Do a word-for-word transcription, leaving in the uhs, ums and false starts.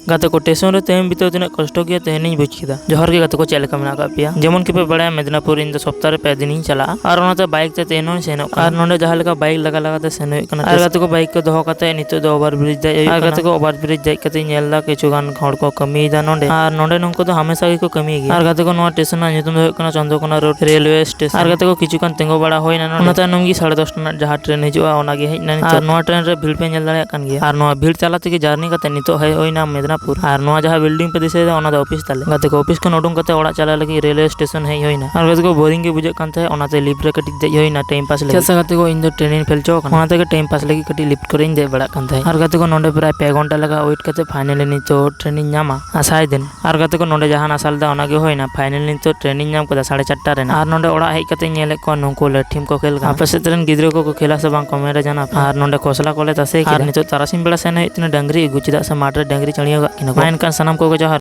ᱜᱟᱛᱮ ᱠᱚ, ᱴᱮᱥᱚᱱ ᱨᱮ ᱛᱟᱦᱮᱱ ᱵᱤᱛᱟᱹᱣ ᱛᱤᱱᱟᱹᱜ ᱠᱚᱥᱴᱚ ᱜᱮᱭᱟ, ᱛᱮᱦᱮᱧ ᱤᱧ ᱵᱩᱡᱽ ᱠᱮᱫᱟ᱾ ᱡᱚᱦᱟᱨ ᱜᱮ ᱜᱟᱛᱮ ᱠᱚ, ᱪᱮᱫ ᱞᱮᱠᱟ ᱢᱮᱱᱟᱜ ᱟᱠᱟᱫ ᱯᱮᱭᱟ? ᱡᱮᱢᱚᱱ ᱠᱤᱯᱮ ᱵᱟᱲᱟᱭᱟ, ᱢᱮᱫᱽᱱᱟᱯᱩᱨ ᱤᱧ ᱫᱚ ᱥᱚᱯᱛᱟ ᱨᱮ ᱯᱮ ᱫᱤᱱᱤᱧ ᱪᱟᱞᱟᱜᱼᱟ ᱟᱨ ᱚᱱᱟᱛᱮ ᱵᱟᱭᱤᱠ ᱛᱮ ᱛᱟᱦᱮᱱ ᱦᱚᱸᱧ ᱥᱮᱱᱚᱜ ᱠᱟᱱᱟ᱾ ᱟᱨ ᱱᱚᱸᱰᱮ ᱡᱟᱦᱟᱸ ᱞᱮᱠᱟ ᱵᱟᱭᱤᱠ ᱞᱟᱜᱟ ᱞᱟᱜᱟ ᱛᱮ ᱥᱮᱱ ᱦᱩᱭᱩᱜ ᱠᱟᱱᱟ᱾ ᱟᱨ ᱜᱟᱛᱮ ᱠᱚ, ᱵᱟᱭᱤᱠ ᱠᱚ ᱫᱚᱦᱚ ᱠᱟᱛᱮ ᱱᱤᱛᱚᱜ ᱫᱚ ᱳᱵᱷᱟᱨ ᱵᱨᱤᱡᱽ ᱫᱮᱡ ᱦᱩᱭᱩᱜ ᱟᱨ ᱠᱟᱱᱟ᱾ ᱜᱟᱛᱮ ᱠᱚ, ᱳᱵᱷᱟᱨ ᱵᱨᱤᱡᱽ ᱫᱮᱡ ᱠᱟᱛᱮ ᱧᱮᱞ ᱮᱫᱟ ᱠᱤᱪᱷᱩ ᱜᱟᱱ ᱦᱚᱲ ᱠᱚ ᱠᱟᱹᱢᱤᱭᱮᱫᱟ ᱱᱚᱸᱰᱮ᱾ ᱟᱨ ᱱᱚᱸᱰᱮ ᱱᱩᱠᱩ ᱫᱚ ᱦᱟᱢᱮᱥᱟ ᱜᱮᱠᱚ ᱠᱟᱹᱢᱤ ᱜᱮᱭᱟ᱾ ᱟᱨ ᱜᱟᱛᱮ ᱠᱚ, ᱱᱚᱣᱟ ᱴᱮᱥᱚᱱ ᱨᱮᱱᱟᱜ ᱧᱩᱛᱩᱢ ᱫᱚ ᱦᱩᱭᱩᱜ ᱠᱟᱱᱟ ᱪᱚᱱᱫᱨᱚᱠᱳᱱᱟ ᱨᱳᱰ ᱨᱮᱞᱣᱮ ᱥᱴᱮᱥᱚᱱ᱾ ᱟᱨ ᱜᱟᱛᱮ ᱠᱚ, ᱠᱤᱪᱷᱩ ᱜᱟᱱ ᱛᱤᱸᱜᱩ ᱵᱟᱲᱟ ᱦᱩᱭᱱᱟ ᱱᱚᱸᱰᱮ᱾ ᱚᱱᱟ ᱛᱟᱭᱱᱚᱢ ᱜᱮ ᱥᱟᱲᱮ ᱫᱚᱥᱴᱟ ᱨᱮᱱᱟᱜ ᱡᱟᱦᱟᱸ ᱴᱨᱮᱱ ᱦᱤᱡᱩᱜᱼᱟ, ᱚᱱᱟ ᱜᱮ ᱦᱮᱡ ᱮᱱᱟ ᱱᱤᱛᱚᱜ᱾ ᱟᱨ ᱱᱚᱣᱟ ᱴᱨᱮᱱ ᱨᱮ ᱵᱷᱤᱲ ᱯᱮ ᱧᱮᱞ ᱫᱟᱲᱮᱭᱟᱜ ᱠᱟᱱ ᱜᱮᱭᱟ᱾ ᱟᱨ ᱱᱚᱣᱟ ᱵᱷᱤᱲ ᱛᱟᱞᱟ ᱛᱮᱜᱮ ᱡᱟᱨᱱᱤ ᱠᱟᱛᱮ ᱱᱤᱛᱚᱜ ᱦᱮᱡ ᱦᱩᱭᱱᱟ ᱢᱮᱫᱽᱱᱟᱯᱩᱨ᱾ ᱟᱨ ᱱᱚᱣᱟ ᱡᱟᱦᱟᱸ ᱵᱤᱞᱰᱤᱝ ᱯᱮ ᱫᱤᱥᱟᱹᱭᱮᱫᱟ, ᱚᱱᱟ ᱫᱚ ᱚᱯᱷᱤᱥ ᱛᱟᱞᱮ᱾ ᱜᱟᱛᱮ ᱠᱚ, ᱚᱯᱷᱤᱥ ᱠᱷᱚᱱ ᱩᱰᱩᱝ ᱠᱟᱛᱮ ᱚᱲᱟᱜ ᱪᱟᱞᱟᱜ ᱞᱟᱹᱜᱤᱫ ᱨᱮᱞᱣᱮ ᱥᱴᱮᱥᱚᱱ ᱦᱮᱡ ᱦᱩᱭᱱᱟ᱾ ᱟᱨ ᱜᱟᱛᱮ ᱠᱚ, ᱵᱳᱨᱤᱝ ᱜᱮ ᱵᱩᱡᱷᱟᱹᱜ ᱠᱟᱱ ᱛᱟᱦᱮᱸᱫ, ᱚᱱᱟᱛᱮ ᱞᱤᱯᱷᱴ ᱨᱮ ᱠᱟᱹᱴᱤᱡ ᱫᱮᱡ ᱦᱩᱭᱱᱟ ᱴᱟᱭᱤᱢ ᱯᱟᱥ ᱞᱟᱹᱜᱤᱫ᱾ ᱪᱮᱫᱟᱜ ᱥᱮ ᱜᱟᱛᱮ ᱠᱚ, ᱤᱧ ᱫᱚ ᱴᱨᱮᱱᱤᱧ ᱯᱷᱮᱞ ᱦᱚᱪᱚ ᱟᱠᱟᱱᱟ, ᱚᱱᱟ ᱛᱮᱜᱮ ᱴᱟᱭᱤᱢ ᱯᱟᱥ ᱞᱟᱹᱜᱤᱫ ᱠᱟᱹᱴᱤᱡ ᱞᱤᱯᱷᱴ ᱠᱚᱨᱮᱧ ᱫᱮᱡ ᱵᱟᱲᱟᱜ ᱠᱟᱱ ᱛᱟᱦᱮᱸᱫ᱾ ᱟᱨ ᱜᱟᱛᱮ ᱠᱚ, ᱱᱚᱸᱰᱮ ᱯᱨᱟᱭ ᱯᱮ ᱜᱷᱚᱱᱴᱟ ᱞᱮᱠᱟ ᱣᱮᱴ ᱠᱟᱛᱮ ᱯᱷᱟᱭᱱᱟᱞᱤ ᱱᱤᱛᱚᱜ ᱴᱨᱮᱱᱤᱧ ᱧᱟᱢᱟ, ᱟᱥᱟᱭᱮᱫᱟᱹᱧ᱾ ᱟᱨ ᱜᱟᱛᱮ ᱠᱚ, ᱱᱚᱸᱰᱮ ᱡᱟᱦᱟᱸ ᱟᱥᱟ ᱞᱮᱫᱟ, ᱚᱱᱟ ᱜᱮ ᱦᱩᱭᱱᱟ᱾ ᱯᱷᱟᱭᱱᱟᱞᱤ ᱱᱤᱛᱚᱜ ᱴᱨᱮᱱᱤᱧ ᱧᱟᱢ ᱠᱮᱫᱟ ᱥᱟᱲᱮ ᱪᱟᱨᱴᱟ ᱨᱮᱱᱟᱜ᱾ ᱟᱨ ᱱᱚᱸᱰᱮ ᱚᱲᱟᱜ ᱦᱮᱡ ᱠᱟᱛᱮ ᱧᱮᱞᱮᱫ ᱠᱚᱣᱟ, ᱱᱩᱠᱩ ᱞᱟᱹᱴᱷᱤᱢ ᱠᱚ ᱠᱷᱮᱞ ᱠᱟᱱᱟ᱾ ᱟᱯᱮ ᱥᱮᱫ ᱨᱮᱱ ᱜᱤᱫᱽᱨᱟᱹ ᱠᱚᱠᱚ ᱠᱷᱮᱞᱟ ᱥᱮ ᱵᱟᱝ, ᱠᱚᱢᱮᱱᱴ ᱨᱮ ᱡᱟᱱᱟᱣ ᱯᱮ᱾ ᱟᱨ ᱱᱚᱸᱰᱮ ᱠᱷᱚᱥᱞᱟ ᱠᱚᱞᱮ ᱛᱟᱥᱮ ᱠᱮᱫᱟ᱾ ᱟᱨ ᱱᱤᱛᱚᱜ ᱛᱟᱨᱟᱥᱤᱧ ᱵᱮᱲᱟ ᱥᱮᱱ ᱦᱩᱭᱩᱜ ᱛᱤᱧᱟᱹ ᱰᱟᱝᱨᱤ ᱟᱹᱜᱩ, ᱪᱮᱫᱟᱜ ᱥᱮ ᱢᱟᱴᱷ ᱨᱮ ᱰᱟᱝᱨᱤ ᱪᱟᱹᱲᱤᱭᱟᱹᱣ ᱠᱟᱜ ᱠᱤᱱᱟ ᱠᱚ᱾ ᱢᱟ ᱮᱱᱠᱷᱟᱱ ᱥᱟᱱᱟᱢ ᱠᱚᱜᱮ ᱡᱚᱦᱟᱨ᱾